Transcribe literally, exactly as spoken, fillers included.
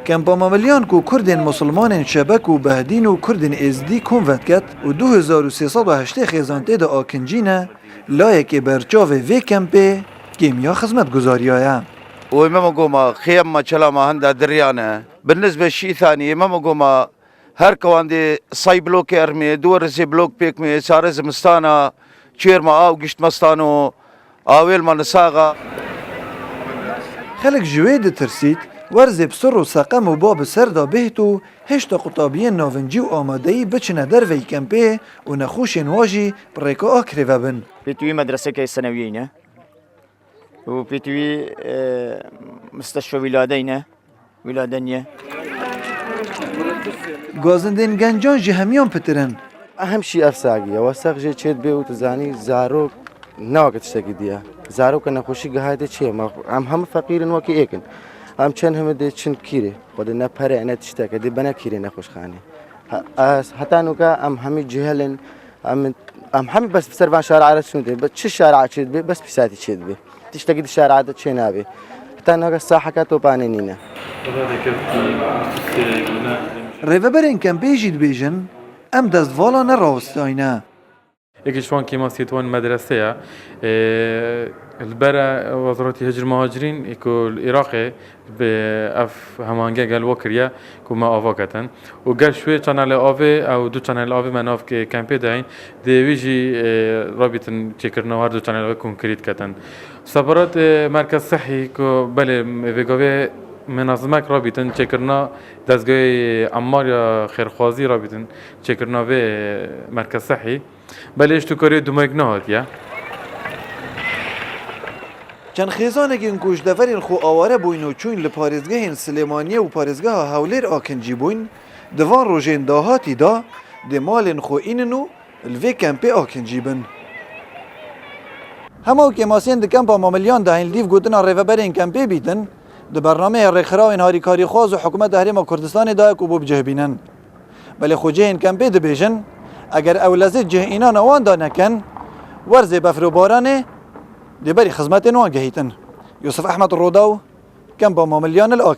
Kempa Mamilyan ku Kurdên Musulmanên Şebek û Behdîn û Kurdên Êzdî kom vediket û du hezar û sê sed û heştê xêzan tê de akincî ne, layekê berçavê vê kempê kêmiya xizmetguzariya ye. Oy memo goma, xiyem ma çelama henda diryane. Bin nisbe şîthanî, memo goma, her kewandê say blokê ermê, du werizê blok pêk mê, çare zimistana, çêr ma aw gişt mestano, awêl ma nisaxa. Xelk ji wê ditirsît, werzê bi sir û seqem û ba bi ser de bêht û hêşta qutabiyên navincî û amadeyî biçine derveyî kempê û nexweşên wa jî bi rêka akrê vebin. Pêtî wî medreseke senewiyê ne. Û pêtî wî, e, misteşfa wîladeyne. Wîlade niye. Gazindên gencan ji hemiyan pitir in. Ehem şî ev sagiye. Wesaq jê çêt bê û tu zanî zarok newake tiştekî diye. Zaroka nexweşî gihayê te çi ye? Ma em hemû feqîr in, wekî êk in. Em çend hemû dê çin kîrê. Xwedê ne pere, ne tişteke, dê bene kîrê nexweşxanê. He-, ez heta nûka em hemî cihel in. Em, em hemî bes bi ser van şara re çûn dê. Be çi şara çê dibe, bes pîsatî çê dibe. Tiştekî di şara de çê nabe. Heta nûka saheka topanê nîne. Rêveberên kempê jî dibêjin, em dest vala nerawestayne. Yekî ji wan kêmasiyê di wan medrese ye. Ê, li ber Wezareta Hicr Muhacirîn ê ku li Iraqê bi ev hemahenge gel we kiriye ku me ava ketin. Û gel ji wê çanelê avê, ew du çanelê avê me nav ke-, kempê de hîn. Dê wî jî, ê, rabîtin çêkirina her du çanelê avê konkrît ketin. Separat, ê, Merkez Sehî ku belê vêgavê menazimek rabîtin çêkirina dezgehê emmar ya xêrxwazî rabîtin çêkirina vê, ê, Merkez Sehî. Belê ji tu karê dumeg nehatiye. Çend xêzanekên ku ji deverên xwe aware bûyn û çûyn li parêzgehên Silêmaniye û parêzgeha Hewlêr akincî bûyn, di van rojên dahatî de dê malên xwe înin û li vê kempê akincî bin. Hema kêmasiyên di kempa Mamilyan de hîn li dîv gotina rêveberên kempê bîtin, di bernameyê rêxirawên harîkarîxwaz û hikûmeta Herêma Kurdistanê de ye ku bo bi cih bînin. Belê xwecihên kempê dibêjin, eger ew lezê cih înana wan de nekin, werzê befr û baranê dê berî xizmetên wan gehîtin. Yusuf Ehmed Rodaw, Kempa Mamilyan li Akirê.